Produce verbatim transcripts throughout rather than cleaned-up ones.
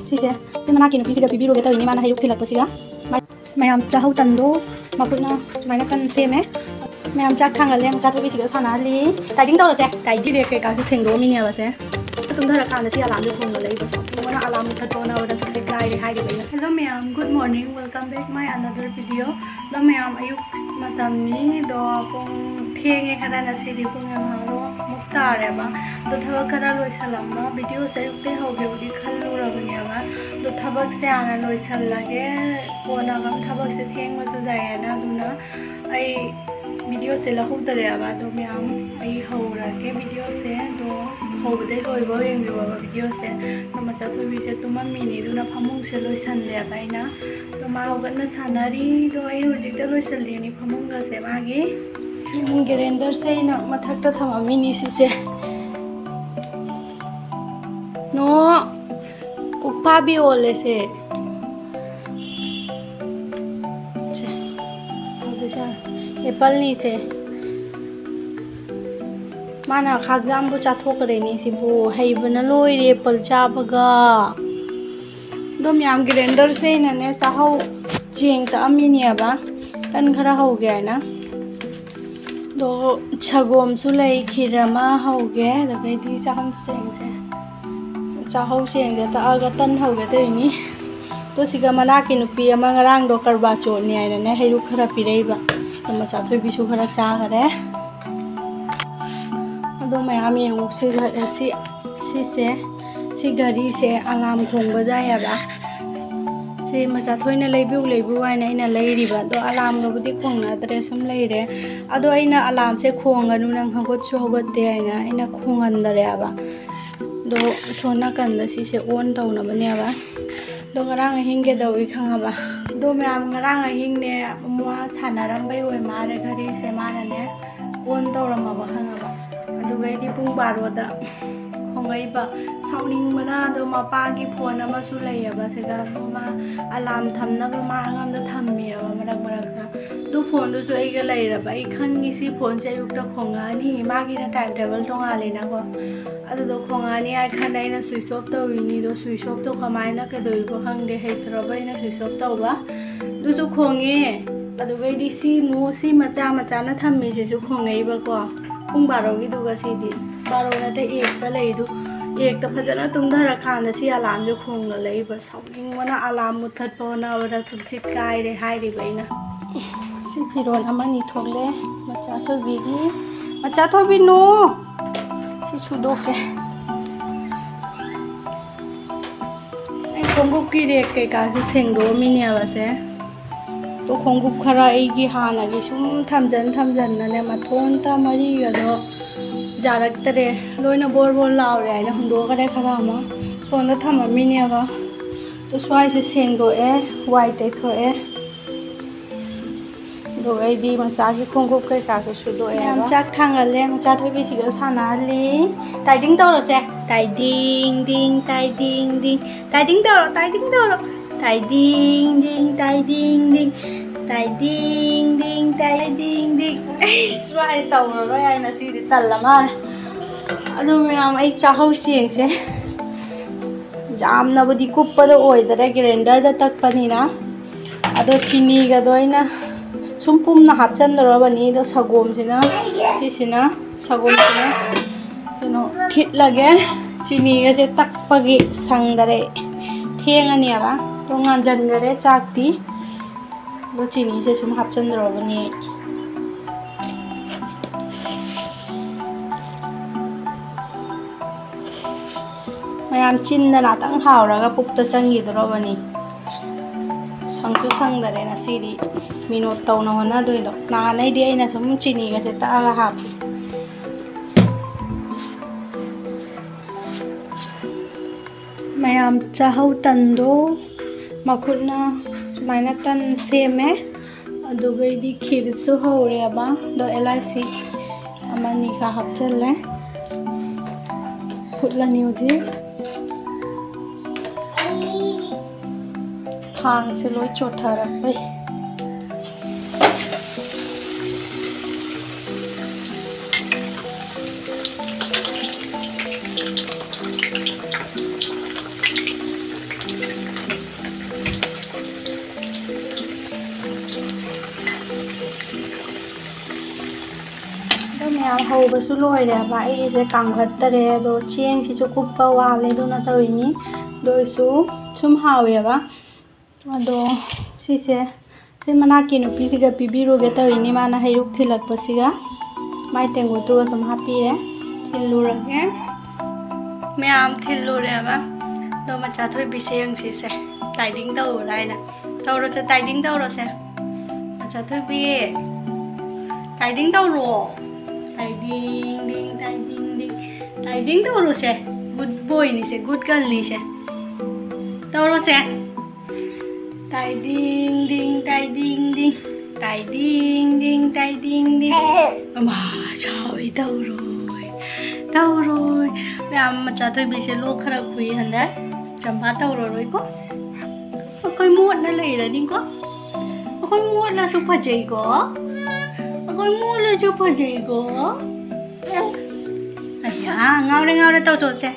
ꯁꯤꯁꯦ ꯁꯤ ꯃꯅꯥꯛꯀꯤ ꯅꯨꯄꯤꯁꯤꯒ ꯄꯤꯕꯤꯔꯨꯒꯦ ꯇꯧꯔꯤꯅꯤ, ꯃꯥꯅ ꯍꯩꯔꯨꯛ ꯊꯤꯜꯂꯛꯄꯁꯤꯒ꯫ ꯃꯌꯥꯝ ꯆꯥꯍꯧ ꯇꯟꯗꯣ ꯃꯈꯨꯠꯅ ꯁꯨꯃꯥꯏꯅ ꯀꯟꯅ ꯁꯦꯝꯃꯦ꯫ ꯃꯌꯥꯝ ꯆꯥꯛ ꯊꯥꯡꯒꯠꯂꯦ, ꯃꯆꯥ ꯊꯣꯏꯕꯤꯁꯤꯒ ꯁꯥꯟꯅꯍꯜꯂꯤ꯫ ꯇꯥꯏꯗꯤꯡ ꯇꯧꯔꯁꯦ꯫ ꯇꯥꯏꯗꯤ ꯔꯦꯛ ꯀꯩꯀꯥꯁꯦ ꯁꯦꯡꯗꯣꯛꯑꯝꯃꯤꯅꯦꯕ ꯁꯦ꯫ ꯇꯨꯝꯊꯔꯀꯥꯟꯗ ꯁꯤ ꯑꯂꯥꯝꯁꯦ ꯈꯣꯡꯉ ꯂꯩꯕ꯫ ꯃꯉꯣꯟꯗ ꯑꯂꯥꯝ ꯃꯨꯊꯠꯄ ꯍꯣꯠꯅꯕꯗ ꯈꯨꯠꯁꯦ ꯀꯥꯏꯔꯦ ꯍꯥꯏꯔꯤꯕ ꯑꯩꯅ꯫ Hello ꯃꯌꯥꯝ, good morning, welcome back my another video. ꯑꯗꯣ ꯃꯌꯥꯝ ꯑꯌꯨꯛ ꯃꯇꯝꯅꯤ, ꯑꯗꯣ ꯄꯨꯡ ꯊꯦꯡꯉꯦ ꯈꯔ ꯉꯁꯤꯗꯤ, ꯄꯨꯡ ꯌꯥꯝ ꯃꯨꯛ ꯇꯥꯔꯦꯕ꯫ ꯑꯗꯣ ꯊꯕꯛ ꯈꯔ ꯂꯣꯏꯁꯜꯂꯝꯕ, videoꯁꯦ ꯑꯌꯨꯛꯇꯩ ꯍꯧꯒꯦꯕꯨꯗꯤ ꯈꯜꯂꯨꯔꯕꯅꯦꯕ꯫ ꯑꯗꯣ ꯊꯕꯛꯁꯦ ꯍꯥꯟꯅ ꯂꯣꯏꯁꯜꯂꯒꯦ, ꯀꯣꯟꯅ ꯑꯃꯨꯛ ꯊꯕꯛꯁꯦ ꯊꯦꯡꯕꯁꯨ ꯌꯥꯏꯌꯦꯅ꯫ ꯑꯗꯨꯅ ꯑꯩ videoꯁꯦ ꯂꯧꯍꯧꯗꯔꯦꯕ꯫ ꯑꯗꯣ ꯃꯌꯥꯝ ꯑꯩ ꯍꯧꯔꯒꯦ videoꯁꯦ꯫ ꯑꯗꯣ ꯍꯧꯕꯗꯩ ꯂꯣꯏꯕ ꯌꯦꯡꯕꯤꯌꯣꯕ videoꯁꯦ꯫ ꯑꯗꯣ ꯃꯆꯥ ꯊꯣꯏꯕꯤꯁꯦ ꯇꯨꯝꯃꯝꯃꯤꯅꯤ, ꯑꯗꯨꯅ ꯐꯃꯨꯡꯁꯦ ꯂꯣꯏꯁꯜꯂꯦꯕ ꯑꯩꯅ꯫ ꯑꯗꯣ ꯃꯥ ꯍꯧꯒꯠꯅ ꯁꯥꯟꯅꯔꯤ꯫ ꯑꯗꯣ ꯑꯩ ꯍꯧꯖꯤꯛꯇ ꯂꯣꯏꯁꯜꯂꯤꯅꯤ ꯐꯃꯨꯡꯒꯁꯦ ꯃꯥꯒꯤ꯫ ꯌꯦꯡꯉꯨ, ꯒ꯭ꯔꯦꯟꯗꯔꯁꯦ ꯑꯩꯅ ꯃꯊꯛꯇ ꯊꯝꯃꯝꯃꯤꯅꯤ ꯁꯤꯁꯦ꯫ ꯅꯣ, ꯎꯛꯐꯥꯕꯤ ꯑꯣꯜꯂꯦꯁꯦ꯫ ꯁꯦ, ꯑꯦꯄꯜꯅꯤꯁꯦ꯫ ꯃꯥꯅ ꯈꯥꯛꯖꯥꯝꯕꯨ ꯆꯥꯊꯣꯛꯈ꯭ꯔꯦꯅꯦ ꯁꯤꯕꯨ꯫ ꯍꯩꯕꯅ ꯂꯣꯏꯔꯦ ꯑꯦꯄꯜ ꯆꯥꯕꯒ꯫ ꯑꯗꯣ ꯃꯌꯥꯝ, ꯒ꯭ꯔꯦꯟꯗꯔꯁꯦ ꯑꯩꯅꯅꯦ ꯆꯥꯍꯧ ꯆꯦꯡ ꯇꯛꯑꯝꯃꯤꯅꯦꯕ꯫ ꯇꯟ ꯈꯔ ꯍꯧꯒꯦ ꯍꯥꯏꯅ꯫ ꯑꯗꯣ ꯁꯒꯣꯝꯁꯨ ꯂꯩ, ꯈꯤꯔ ꯑꯃ ꯍꯧꯒꯦ, ꯑꯗꯨꯗꯩꯗꯤ ꯆꯥꯍꯧ ꯆꯦꯡꯁꯦ, ꯆꯥꯍꯧ ꯆꯦꯡꯁꯦ ꯇꯛꯑꯒ ꯇꯟ ꯍꯧꯒꯦ ꯇꯧꯔꯤꯅꯤ꯫ ꯑꯗꯣ ꯁꯤꯒ ꯃꯅꯥꯛꯀꯤ ꯅꯨꯄꯤ ꯑꯃ ꯉꯔꯥꯡꯗꯣ ꯀꯔꯕꯥ ꯆꯣꯠꯅꯤ ꯍꯥꯏꯅꯅꯦ ꯍꯩꯔꯨꯛ ꯈꯔ ꯄꯤꯔꯛꯏꯕ꯫ ꯑꯗꯣ ꯃꯆꯥ ꯊꯣꯏꯕꯤꯁꯨ ꯈꯔ ꯆꯥꯈꯔꯦ꯫ ꯑꯗꯣ ꯃꯌꯥꯝ ꯌꯦꯡꯉꯨ, ꯁꯤ, ꯁꯤ, ꯁꯤꯁꯦ, ꯁꯤ ꯘꯔꯤꯁꯦ ꯑꯂꯥꯝ ꯈꯣꯡꯕ ꯌꯥꯏꯑꯕ꯫ ꯁꯤ ꯃꯆꯥ ꯊꯣꯏꯅ ꯂꯩꯕꯤꯌꯨ, ꯂꯩꯕꯤꯌꯨ ꯍꯥꯏꯅ ꯑꯩꯅ ꯂꯩꯔꯤꯕ꯫ ꯑꯗꯣ ꯑꯂꯥꯝꯒꯕꯨꯗꯤ ꯈꯣꯡꯅꯗ꯭ꯔꯦ, ꯁꯨꯝ ꯂꯩꯔꯦ꯫ ꯑꯗꯣ ꯑꯩꯅ ꯑꯂꯥꯝꯁꯦ ꯈꯣꯡꯒꯅꯨ, ꯅꯪ ꯍꯧꯒꯠꯁꯨ ꯍꯧꯒꯠꯇꯦ ꯍꯥꯏꯅ ꯑꯩꯅ ꯈꯣꯡꯍꯟꯗꯔꯦꯕ꯫ ꯑꯗꯣ ꯁꯣꯝ ꯅꯥꯀꯟꯗ ꯁꯤꯁꯦ on ꯇꯧꯅꯕꯅꯦꯕ꯫ ꯑꯗꯣ ꯉꯔꯥꯡ ꯑꯍꯤꯡ ꯀꯩꯗꯧꯏ ꯈꯪꯉꯕ? ꯑꯗꯣ ꯃꯌꯥꯝ, ꯉꯔꯥꯡ ꯑꯍꯤꯡꯅꯦ ꯃꯥ ꯁꯥꯟꯅꯔꯝꯕꯩ ꯑꯣꯏ ꯃꯥꯜꯂꯦ, ꯘꯔꯤꯁꯦ ꯃꯥꯅꯅꯦ on ꯇꯧꯔꯝꯃꯕ ꯈꯪꯉꯕ? ꯑꯗꯨꯒꯩꯗꯤ ꯄꯨꯡ ꯕꯥꯔꯣꯗ ꯈꯣꯡꯉꯛꯏꯕ꯫ ꯁꯥꯎꯅꯤꯡꯕꯅ ꯑꯗꯣ ꯃꯄꯥꯒꯤ ꯐꯣꯟ ꯑꯃꯁꯨ ꯂꯩꯌꯦꯕ ꯁꯤꯗ, ꯑꯗꯣ ꯃꯥ ꯑꯂꯥꯝ ꯊꯝꯅꯕ ꯃꯥ ꯑꯩꯉꯣꯟꯗ ꯊꯝꯃꯦꯕ ꯃꯔꯛ ꯃꯔꯛꯇ꯫ ꯑꯗꯨ ꯐꯣꯟꯗꯨꯁꯨ ꯑꯩꯒ ꯂꯩꯔꯕ꯫ ꯑꯩ ꯈꯪꯉꯤ ꯁꯤ ꯐꯣꯟꯁꯦ ꯑꯌꯨꯛꯇ ꯈꯣꯡꯉꯛꯑꯅꯤ, ꯃꯥꯒꯤꯅ time table ꯇꯣꯉꯥꯜꯂꯦꯅꯀꯣ꯫ ꯑꯗꯨꯗꯣ ꯈꯣꯡꯉꯛꯑꯅꯤ ꯍꯥꯏ ꯈꯟꯗ ꯑꯩꯅ switch off ꯇꯧꯔꯤꯅꯤꯗꯣ꯫ Switch off ꯇꯣ ꯀꯃꯥꯏꯅ ꯀꯩꯗꯧꯔꯤꯕꯣ ꯈꯪꯗꯦ, ꯍꯩꯇ꯭ꯔꯕ ꯑꯩꯅ switch off ꯇꯧꯕ꯫ ꯑꯗꯨꯁꯨ ꯈꯣꯡꯉꯦ꯫ ꯑꯗꯨꯒꯩꯗꯤ ꯁꯤ ꯃꯨ-, ꯁꯤ ꯃꯆꯥ ꯃꯆꯥꯅ ꯊꯝꯃꯤꯁꯤꯁꯨ ꯈꯣꯡꯉꯛꯏꯕꯀꯣ꯫ ꯄꯨꯡ ꯕꯥꯔꯣꯒꯤꯗꯨꯒ ꯁꯤꯗꯤ꯫ ꯕꯥꯔꯣ ꯅꯠꯇꯦ, ꯑꯦꯛꯇ ꯂꯩꯗꯨ꯫ ꯑꯦꯛꯇ ꯐꯖꯅ ꯇꯨꯝꯊꯔꯀꯥꯟꯗ ꯁꯤ ꯑꯂꯥꯝꯁꯦ ꯈꯣꯡꯂꯛꯏꯕ꯫ ꯁꯥꯎꯅꯤꯡꯕꯅ ꯑꯂꯥꯝ ꯃꯨꯠꯊꯠꯄ ꯍꯣꯠꯅꯕꯗ ꯇꯨꯝꯁꯤꯠ ꯀꯥꯏꯔꯦ ꯍꯥꯏꯔꯤꯕ ꯑꯩꯅ꯫ ꯁꯤ ꯐꯤꯔꯣꯜ ꯑꯃꯅꯤ ꯊꯣꯛꯂꯦ꯫ ꯃꯆꯥ ꯊꯣꯏꯕꯤꯒꯤ꯫ ꯃꯆꯥ ꯊꯣꯏꯕꯤ, no! ꯁꯤ ꯁꯨꯗꯣꯛꯀꯦ꯫ ꯑꯩ ꯈꯣꯡꯎꯞꯀꯤ rack ꯀꯩꯀꯥꯁꯦ ꯁꯦꯡꯗꯣꯛꯑꯝꯃꯤꯅꯦꯕ ꯁꯦ꯫ ꯑꯗꯣ ꯈꯣꯡꯎꯞ ꯈꯔ ꯑꯩꯒꯤ ꯍꯥꯟꯅꯒꯤ ꯁꯨꯝ ꯊꯝꯖꯟ ꯊꯝꯖꯟꯅꯅꯦ ꯃꯊꯣꯟꯇ ꯃꯔꯤꯒꯗꯣ ꯌꯥꯔꯛꯇꯔꯦ꯫ ꯂꯣꯏꯅ ꯕꯣꯔ ꯕꯣꯔ ꯂꯥꯎꯔꯦ ꯍꯥꯏꯅ ꯍꯨꯟꯗꯣꯛꯈ꯭ꯔꯦ ꯈꯔ ꯑꯃ꯫ ꯁꯣꯝꯗ ꯊꯝꯃꯝꯃꯤꯅꯦꯕ꯫ ꯑꯗꯣ ꯁ꯭ꯋꯥꯏꯁꯦ ꯁꯦꯡꯗꯣꯛꯑꯦ, ꯋꯥꯏ ꯇꯩꯊꯣꯛꯑꯦ꯫ ꯑꯗꯨꯒ ꯑꯩꯗꯤ ꯃꯆꯥꯒꯤ ꯈꯣꯡꯎꯞ ꯀꯩꯀꯥꯁꯨ ꯁꯨꯗꯣꯛꯑꯦ꯫ ꯃꯌꯥꯝ ꯆꯥꯛ ꯊꯥꯡꯒꯠꯂꯦ, ꯃꯆꯥ ꯊꯣꯏꯕꯤꯁꯤꯒ ꯁꯥꯟꯅꯍꯜꯂꯤ꯫ ꯇꯥꯏꯗꯤꯡ ꯇꯧꯔꯣꯁꯦ꯫ ꯇꯥꯏꯗꯤꯡ ꯗꯤꯡ ꯇꯥꯏꯗꯤꯡ ꯗꯤꯡ꯫ ꯇꯥꯏꯗꯤꯡ ꯇꯧꯔꯣ, ꯇꯥꯏꯗꯤꯡ ꯇꯧꯔꯣ꯫ ꯇꯥꯏꯗꯤꯡ ꯗꯤꯡ ꯇꯥꯏꯗꯤꯡ ꯗꯤꯡ꯫ ꯇꯥꯏꯗꯤꯡ ꯗꯤꯡ ꯇꯥꯏꯗꯤꯡ ꯗꯤꯡ꯫ ꯑꯩ ꯁꯨꯃꯥꯏꯅ ꯇꯧꯔꯔꯣꯏ ꯍꯥꯏꯅ ꯁꯤꯗꯤ ꯇꯜꯂ ꯃꯥꯜꯂꯦ꯫ ꯑꯗꯨ ꯃꯌꯥꯝ ꯑꯩ ꯆꯥꯛꯍꯧ ꯆꯦꯡꯁꯦ ꯌꯥꯝꯅꯕꯨꯗꯤ ꯀꯨꯞꯄꯗ ꯑꯣꯏꯗꯔꯦ, grinderꯗ ꯇꯛꯄꯅꯤꯅ꯫ ꯑꯗꯣ ꯆꯤꯅꯤꯒꯗꯣ ꯑꯩꯅ ꯁꯨꯝ ꯄꯨꯝꯅ ꯍꯥꯞꯆꯤꯟꯗꯧꯔꯕꯅꯤ꯫ ꯑꯗꯣ ꯁꯒꯣꯝꯁꯤꯅ, ꯁꯤꯁꯤꯅ, ꯁꯒꯣꯝꯁꯤꯅ ꯀꯩꯅꯣ ꯈꯤꯠꯂꯒꯦ꯫ ꯆꯤꯅꯤꯒꯁꯦ ꯇꯛꯄꯒꯤ ꯁꯪꯗꯔꯦ, ꯊꯦꯡꯉꯅꯦꯕ꯫ ꯑꯗꯣ ꯉꯥꯟꯖꯟꯈꯔꯦ ꯆꯥꯛꯇꯤ꯫ ꯑꯗꯣ ꯆꯤꯅꯤꯁꯦ ꯁꯨꯝ ꯍꯥꯞꯆꯤꯟꯗꯧꯔꯕꯅꯤ꯫ ꯃꯌꯥꯝ ꯆꯤꯟꯗ ꯉꯥꯛꯇꯪ ꯍꯥꯎꯔꯒ ꯄꯨꯛꯇ ꯆꯪꯈꯤꯗꯧꯔꯕꯅꯤ꯫ ꯁꯪꯁꯨ ꯁꯪꯗꯔꯦ ꯉꯁꯤꯗꯤ ꯃꯤꯅꯣꯠ ꯇꯧꯅ ꯍꯣꯠꯅꯗꯣꯏꯗꯣ꯫ ꯅꯍꯥꯟꯈꯩꯗꯤ ꯑꯩꯅ ꯁꯨꯝ ꯆꯤꯅꯤꯒꯁꯦ ꯇꯛꯑꯒ ꯍꯥꯞꯄꯤ꯫ ꯃꯌꯥꯝ ꯆꯥꯍꯧ ꯇꯟꯗꯣ ꯃꯈꯨꯠꯅ ꯁꯨꯃꯥꯏꯅ ꯇꯟ ꯁꯦꯝꯃꯦ꯫ ꯑꯗꯨꯒꯩꯗꯤ ꯈꯤꯔꯁꯨ ꯍꯧꯔꯦꯕ꯫ ꯑꯗꯣ ꯑꯦꯂꯥꯏꯁꯤ ꯑꯃꯅꯤꯒ ꯍꯥꯞꯆꯤꯜꯂꯦ꯫ ꯐꯨꯠꯂꯅꯤ ꯍꯧꯖꯤꯛ꯫ ꯈꯥꯡꯁꯦ ꯂꯣꯏ ꯆꯣꯠꯊꯔꯛꯄꯩ꯫ ꯑꯗꯣ ꯃꯌꯥꯝ, ꯍꯧꯕꯁꯨ ꯂꯣꯏꯔꯦꯕ꯫ ꯑꯩꯒꯤꯁꯦ ꯀꯥꯝꯈꯠꯇꯔꯦ꯫ ꯑꯗꯣ ꯆꯦꯡꯁꯤꯁꯨ ꯀꯨꯞꯄ ꯋꯥꯠꯂꯦ, ꯑꯗꯨꯅ ꯇꯧꯔꯤꯅꯤ꯫ ꯑꯗꯨ ꯑꯣꯏꯔꯁꯨ ꯁꯨꯝ ꯍꯥꯎꯋꯦꯕ꯫ ꯑꯗꯣ ꯁꯤꯁꯦ ꯁꯤ ꯃꯅꯥꯛꯀꯤ ꯅꯨꯄꯤꯁꯤꯒ ꯄꯤꯕꯤꯔꯨꯒꯦ ꯇꯧꯔꯤꯅꯤ, ꯃꯥꯅ ꯍꯩꯔꯨꯛ ꯊꯤꯜꯂꯛꯄꯁꯤꯒ꯫ ꯃꯥꯏ ꯇꯦꯡꯀꯣꯠꯇꯨꯒ ꯁꯨꯝ ꯍꯥꯞꯄꯤꯔꯦ꯫ ꯊꯤꯜꯂꯨꯔꯒꯦ꯫ ꯃꯌꯥꯝ ꯊꯤꯜꯂꯨꯔꯦꯕ꯫ ꯑꯗꯣ ꯃꯆꯥ ꯊꯣꯏꯕꯤꯁꯦ ꯌꯦꯡꯁꯤꯁꯦ, ꯇꯥꯏꯗꯤꯡ ꯇꯧꯔꯣ ꯍꯥꯏꯅ꯫ ꯇꯧꯔꯣꯁꯦ, ꯇꯥꯏꯗꯤꯡ ꯇꯧꯔꯣꯁꯦ꯫ ꯃꯆꯥ ꯊꯣꯏꯕꯤ, ꯇꯥꯏꯗꯤꯡ ꯇꯧꯔꯣ꯫ ꯇꯥꯏꯗꯤꯡ ꯗꯤꯡ, ꯇꯥꯏꯗꯤꯡ ꯗꯤꯡ꯫ ꯇꯥꯏꯗꯤꯡ ꯇꯧꯔꯣꯁꯦ꯫ ꯒꯨꯗ ꯕꯣꯏꯅꯤꯁꯦ, ꯒꯨꯗ ꯒꯔꯜꯅꯤꯁꯦ꯫ ꯇꯧꯔꯣꯁꯦ꯫ ꯇꯥꯏꯗꯤꯡ ꯗꯤꯡ, ꯇꯥꯏꯗꯤꯡ ꯗꯤꯡ꯫ ꯇꯥꯏꯗꯤꯡ ꯗꯤꯡ, ꯇꯥꯏꯗꯤꯡ ꯗꯤꯡ꯫ ꯑꯃ ꯁꯥꯎꯏ, ꯇꯧꯔꯣꯏ꯫ ꯇꯧꯔꯣꯏ꯫ ꯃꯌꯥꯝ, ꯃꯆꯥ ꯊꯣꯏꯕꯤꯁꯦ ꯂꯣꯛ ꯈꯔ ꯈꯨꯏ ꯍꯟꯗꯛ꯫ ꯆꯝꯄꯥ ꯇꯧꯔꯔꯣꯏꯀꯣ꯫ ꯑꯩꯈꯣꯏ ꯃꯣꯠꯅ ꯂꯩꯔꯅꯤꯀꯣ꯫ ꯑꯩꯈꯣꯏ ꯃꯣꯠꯂꯁꯨ ꯐꯖꯩꯀꯣ꯫ ꯑꯩꯈꯣꯏ ꯃꯣꯠꯂꯁꯨ ꯐꯖꯩꯀꯣ꯫ ꯑꯌꯥ, ꯉꯥꯎꯔꯦ, ꯉꯥꯎꯔꯦ, ꯇꯧꯊꯣꯛꯁꯦ꯫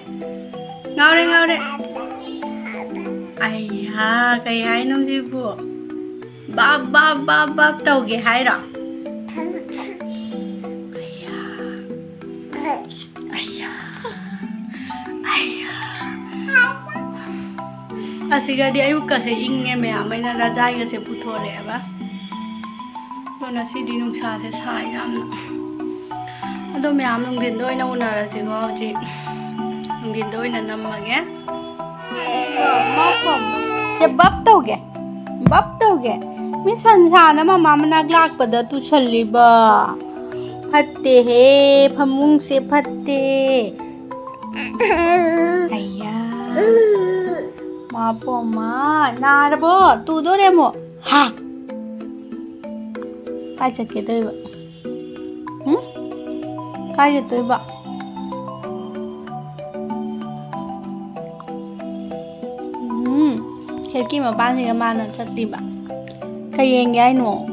ꯉꯥꯎꯔꯦ, ꯉꯥꯎꯔꯦ꯫ ꯑꯌꯥ, ꯀꯩ ꯍꯥꯏꯅꯣ ꯁꯤꯕꯨ? ꯕꯥꯞ, ꯕꯥꯞ, ꯕꯥꯞ, ꯕꯥꯞ ꯇꯧꯒꯦ ꯍꯥꯏꯔꯣ? ꯑꯌꯥ꯫ ꯑꯌꯥ꯫ ꯑꯌꯥ꯫ ꯑꯁꯤꯒꯗꯤ ꯑꯌꯨꯛꯀꯁꯦ ꯏꯪꯉꯦ ꯃꯌꯥꯝ, ꯑꯩꯅ ꯔꯖꯥꯏꯒꯁꯦ ꯄꯨꯊꯣꯔꯛꯑꯦꯕ꯫ ꯑꯗꯣ ꯉꯁꯤꯗꯤ ꯅꯨꯡꯁꯥꯁꯦ ꯁꯥꯏ ꯌꯥꯝꯅ꯫ ꯑꯗꯣ ꯃꯌꯥꯝ, ꯅꯨꯡꯊꯤꯟꯗ ꯑꯣꯏꯅ ꯎꯅꯔꯁꯤꯀꯣ ꯍꯧꯖꯤꯛ꯫ ꯅꯨꯡꯊꯤꯟꯗ ꯑꯣꯏꯅ ꯅꯝꯃꯒꯦ꯫ ꯁꯦ ꯕꯞ ꯇꯧꯒꯦ꯫ ꯕꯞ ꯇꯧꯒꯦ꯫ ꯃꯤ ꯁꯟꯁꯥꯅ ꯃꯃꯥ ꯃꯅꯥꯛ ꯂꯥꯛꯄꯗ ꯇꯨꯁꯜꯂꯤꯕ꯫ ꯐꯠꯇꯦꯍꯦ, ꯐꯃꯨꯡꯁꯦ ꯐꯠꯇꯦ꯫ ꯑꯌꯥ꯫ ꯃꯥ ꯄꯣꯝꯃ, ꯅꯥꯔꯕꯣ? ꯇꯨꯗꯣꯔꯦ ꯑꯃꯨꯛ꯫ ꯍꯥ? ꯀꯥꯏ ꯆꯠꯀꯦ ꯇꯧꯔꯤꯕ? ꯍꯨꯝ? ꯀꯥꯏ ꯆꯠꯇꯣꯏꯕ? ꯈꯤꯔꯀꯤ ꯃꯄꯥꯟꯁꯤꯒ ꯃꯥꯅ ꯆꯠꯂꯤꯕ꯫ ꯀꯩ ꯌꯦꯡꯒꯦ ꯍꯥꯏꯅꯣ?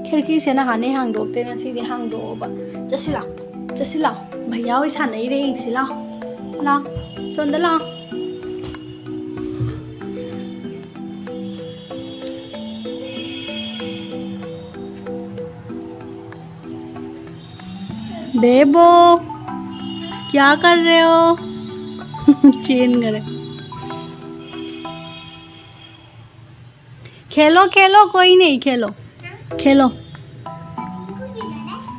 ꯈꯤꯔꯀꯤꯁꯦ ꯅꯍꯥꯟꯅꯦ ꯍꯥꯡꯗꯣꯛꯇꯦ, ꯉꯁꯤꯗꯤ ꯍꯥꯡꯗꯣꯛꯑꯣꯕ꯫ ꯆꯠꯁꯤ ꯂꯥꯎ, ꯆꯠꯁꯤ ꯂꯥꯎ꯫ ꯚꯩꯌꯥ ꯍꯣꯏ ꯁꯥꯟꯅꯩꯔꯦ, ꯌꯦꯡꯁꯤ ꯂꯥꯎ꯫ ꯂꯥꯎ, ꯁꯣꯝꯗ ꯂꯥꯎ꯫ बेबो, क्या कर रहे हो? चेंज करे। खेलो, खेलो, कोई नहीं, खेलो, खेलो।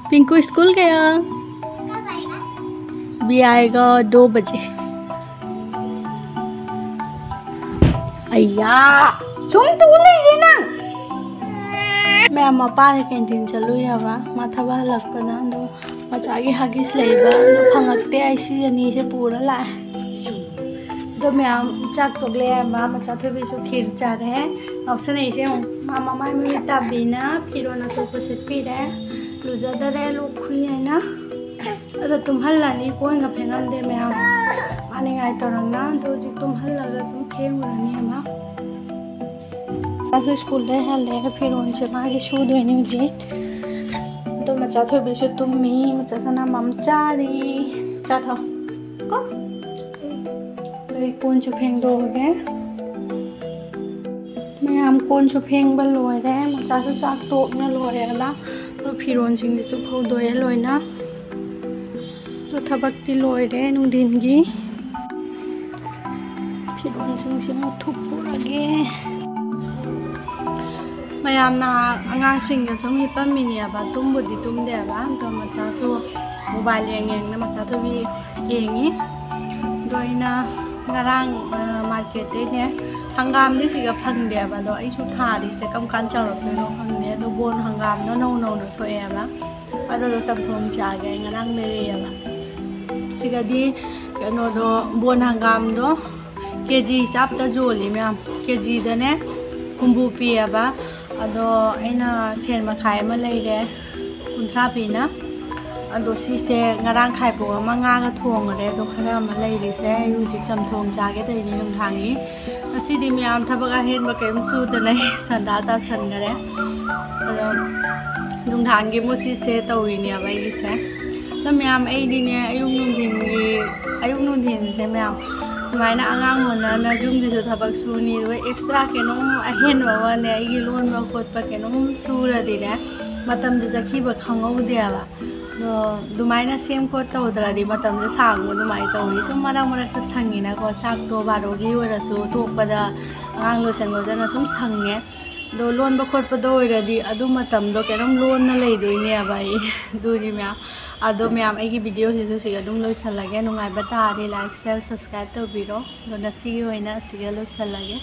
पिंकू स्कूल गया। अभी आएगा दो बजे। ꯑꯩꯌꯥ, ꯁꯨꯝ ꯇꯨ ꯂꯩꯔꯦ ꯅꯪ꯫ ꯃꯌꯥꯝ, ꯃꯄꯥꯁꯦ ꯀꯦꯟꯇꯤꯟ ꯆꯠꯂꯨꯏ ꯍꯥꯏꯕ, ꯃꯥ ꯊꯕꯛ ꯍꯜꯂꯛꯄꯗ꯫ ꯑꯗꯣ ꯃꯆꯥꯒꯤ ꯍꯒꯤꯁ ꯂꯩꯕ, ꯑꯗꯣ ꯐꯪꯉꯛꯇꯦ꯫ ꯑꯩ ꯁꯤ ꯑꯅꯤꯁꯦ ꯄꯨꯔ ꯂꯥꯛꯑꯦ꯫ ꯑꯗꯣ ꯃꯌꯥꯝ, ꯆꯥꯛ ꯇꯣꯛꯂꯦ꯫ ꯃꯥ, ꯃꯆꯥ ꯊꯣꯏꯕꯤꯁꯨ ꯈꯤꯔ ꯆꯥꯔꯦ꯫ ꯉꯥꯎꯁꯟꯅꯩꯁꯦ ꯌꯦꯡꯉꯨ꯫ ꯃꯥ ꯃꯃꯥꯏ ꯃꯃꯤꯠ ꯇꯥꯕꯤꯅ ꯐꯤꯔꯣꯜ ꯑꯇꯣꯞꯄ ꯁꯦꯠꯄꯤꯔꯦ꯫ ꯂꯨꯖꯗꯔꯦ, ꯂꯣꯛ ꯈꯨꯏ ꯍꯥꯏꯅ꯫ ꯑꯗꯣ ꯇꯨꯝꯍꯜꯂꯅꯤ, ꯀꯣꯟꯒ ꯐꯦꯡꯉꯝꯗꯦ ꯃꯌꯥꯝ꯫ ꯃꯥ ꯅꯤꯡꯉꯥꯏ ꯇꯧꯔꯝꯅ꯫ ꯑꯗꯣ ꯍꯧꯖꯤꯛ ꯇꯨꯝꯍꯜꯂꯒ ꯁꯨꯝ ꯐꯦꯡꯉꯨꯔꯅꯤ ꯑꯃ꯫ ꯃꯥꯁꯨ ꯁ꯭ꯀꯨꯜꯗꯩ ꯍꯜꯂꯛꯑꯦ, ꯐꯤꯔꯣꯜꯁꯦ ꯃꯥꯒꯤ ꯁꯨꯗꯣꯏꯅꯤ ꯍꯧꯖꯤꯛ꯫ ꯑꯗꯣ ꯃꯆꯥ ꯊꯣꯏꯕꯤꯁꯨ ꯇꯨꯝꯃꯤ, ꯃꯆꯥ ꯁꯅꯥ ꯃꯝ ꯆꯥꯔꯤ꯫ ꯆꯥ ꯊꯛꯑꯣ ꯀꯣ꯫ ꯑꯗꯣ ꯑꯩ ꯀꯣꯟꯁꯨ ꯐꯦꯡꯗꯣꯛꯑꯒꯦ꯫ ꯃꯌꯥꯝ, ꯀꯣꯟꯁꯨ ꯐꯦꯡꯕ ꯂꯣꯏꯔꯦ, ꯃꯆꯥꯁꯨ ꯆꯥꯛ ꯇꯣꯛꯅ ꯂꯣꯏꯔꯦꯕ꯫ ꯑꯗꯣ ꯐꯤꯔꯣꯜꯁꯤꯡꯁꯤꯁꯨ ꯐꯧꯗꯣꯛꯑꯦ ꯂꯣꯏꯅ꯫ ꯑꯗꯣ ꯊꯕꯛꯇꯤ ꯂꯣꯏꯔꯦ ꯅꯨꯡꯊꯤꯟꯒꯤ꯫ ꯐꯤꯔꯣꯜꯁꯤꯡꯁꯤ ꯑꯃꯨꯛ ꯊꯨꯞꯄꯨꯔꯒꯦ꯫ ꯃꯌꯥꯝꯅ ꯑꯉꯥꯡꯁꯤꯡꯒ ꯁꯨꯝ ꯍꯤꯞꯄꯝꯃꯤꯅꯦꯕ, ꯇꯨꯝꯕꯨꯗꯤ ꯇꯨꯝꯗꯦꯕ꯫ ꯑꯗꯣ ꯃꯆꯥꯁꯨ ꯃꯣꯕꯥꯏꯜ ꯌꯦꯡ ꯌꯦꯡꯅ ꯃꯆꯥ ꯊꯣꯏꯕꯤ ꯌꯦꯡꯉꯤ꯫ ꯑꯗꯣ ꯑꯩꯅ ꯉꯔꯥꯡ, ꯑ, ꯃꯥꯔꯀꯦꯠꯇꯩꯅꯦ, ꯍꯪꯒꯥꯝꯗꯤ ꯁꯤꯒ ꯐꯪꯗꯦꯕ꯫ ꯑꯗꯣ ꯑꯩꯁꯨ ꯊꯥꯔꯤꯁꯦ ꯀꯔꯝ ꯀꯥꯟ ꯆꯥꯎꯔꯛꯇꯣꯏꯅꯣ ꯈꯪꯗꯦ꯫ ꯑꯗꯣ ꯕꯣꯟ ꯍꯪꯒꯥꯝꯗꯣ ꯅꯧ ꯅꯧꯅ ꯊꯣꯛꯑꯦꯕ꯫ ꯑꯗꯨꯗꯣ ꯆꯝꯊꯣꯡ ꯆꯥꯒꯦ꯫ ꯑꯩ ꯉꯔꯥꯡ ꯂꯩꯔꯛꯑꯦꯕ꯫ ꯁꯤꯒꯗꯤ ꯀꯩꯅꯣꯗꯣ, ꯕꯣꯟ ꯍꯪꯒꯥꯝꯗꯣ ꯀꯦ ꯖꯤ ꯆꯥꯞꯇ ꯌꯣꯜꯂꯤ ꯃꯌꯥꯝ꯫ ꯀꯦ ꯖꯤꯗꯅꯦ ꯍꯨꯝꯐꯨ ꯄꯤꯌꯦꯕ꯫ ꯑꯗꯣ ꯑꯩꯅ ꯁꯦꯟ ꯃꯈꯥꯏ ꯑꯃ ꯂꯩꯔꯦ, ꯀꯨꯟꯊ꯭ꯔꯥ ꯄꯤꯅ꯫ ꯑꯗꯣ ꯁꯤꯁꯦ ꯉꯔꯥꯡ ꯈꯥꯏꯕꯣꯛ ꯑꯃ ꯉꯥꯒ ꯊꯣꯡꯉꯔꯦ, ꯑꯗꯣ ꯈꯔ ꯑꯃ ꯂꯩꯔꯤꯁꯦ ꯑꯩ ꯍꯧꯖꯤꯛ ꯆꯝꯊꯣꯡ ꯆꯥꯒꯦ ꯇꯧꯔꯤꯅꯦ ꯅꯨꯡꯗꯥꯡꯒꯤ꯫ ꯉꯁꯤꯗꯤ ꯃꯌꯥꯝ ꯊꯕꯛ ꯑꯍꯦꯟꯕ ꯀꯔꯤꯝ ꯁꯨꯗꯅ ꯑꯩ ꯁꯟꯗꯥ ꯇꯥꯁꯟꯈꯔꯦ꯫ ꯑꯗꯣ ꯅꯨꯡꯗꯥꯡꯒꯤ ꯃꯨꯁꯤꯁꯦ ꯇꯧꯔꯤꯅꯦꯕ ꯑꯩꯒꯤꯁꯦ꯫ ꯑꯗꯣ ꯃꯌꯥꯝ ꯑꯩꯗꯤꯅꯦ ꯑꯌꯨꯛ ꯅꯨꯡꯊꯤꯟꯒꯤ, ꯑꯌꯨꯛ ꯅꯨꯡꯊꯤꯟꯁꯦ ꯃꯌꯥꯝ ꯁꯨꯃꯥꯏꯅ ꯑꯉꯥꯡ ꯍꯣꯟꯅꯅ ꯌꯨꯝꯒꯤꯁꯨ ꯊꯕꯛ ꯁꯨꯅꯤ, ꯑꯗꯨꯒ ꯑꯦꯛꯁꯇ꯭ꯔꯥ ꯀꯩꯅꯣꯝ ꯑꯍꯦꯟꯕ ꯑꯃꯅꯦ ꯑꯩꯒꯤ ꯂꯣꯟꯕ ꯈꯣꯠꯄ ꯀꯩꯅꯣꯝ ꯁꯨꯔꯗꯤꯅꯦ ꯃꯇꯝꯁꯦ ꯆꯠꯈꯤꯕ ꯈꯪꯍꯧꯗꯦꯕ꯫ ꯑꯗꯣ ꯑꯗꯨꯃꯥꯏꯅ ꯁꯦꯝ ꯈꯣꯠ ꯇꯧꯗ꯭ꯔꯗꯤ ꯃꯇꯝꯁꯦ ꯁꯥꯡꯕ ꯑꯗꯨꯃꯥꯏꯅ ꯇꯧꯅꯤ꯫ ꯁꯨꯝ ꯃꯔꯛ ꯃꯔꯛꯇ ꯁꯪꯉꯤꯅꯀꯣ, ꯆꯥꯛꯇꯣ ꯕꯥꯔꯣꯒꯤ ꯑꯣꯏꯔꯁꯨ ꯇꯣꯛꯄꯗ ꯑꯉꯥꯡ ꯂꯣꯏꯁꯟ ꯈꯣꯠꯇꯅ ꯁꯨꯝ ꯁꯪꯉꯦ꯫ ꯑꯗꯣ ꯂꯣꯟꯕ ꯈꯣꯠꯄꯗ ꯑꯣꯏꯔꯗꯤ ꯑꯗꯨ ꯃꯇꯝꯗꯣ ꯀꯩꯅꯣꯝ ꯂꯣꯟꯅ ꯂꯩꯗꯣꯏꯅꯦꯕ ꯑꯩ꯫ ꯑꯗꯨꯒꯤ ꯃꯌꯥꯝ, ꯑꯗꯣ ꯃꯌꯥꯝ ꯑꯩꯒꯤ ꯚꯤꯗꯤꯑꯣꯁꯤꯁꯨ ꯁꯤꯒ ꯑꯗꯨꯝ ꯂꯣꯏꯁꯜꯂꯒꯦ꯫ ꯅꯨꯡꯉꯥꯏꯕ ꯇꯥꯔꯗꯤ like, share, subscribe ꯇꯧꯕꯤꯔꯣ꯫ ꯑꯗꯣ ꯉꯁꯤꯒꯤ ꯑꯣꯏꯅ ꯁꯤꯒ ꯂꯣꯏꯁꯜꯂꯒꯦ꯫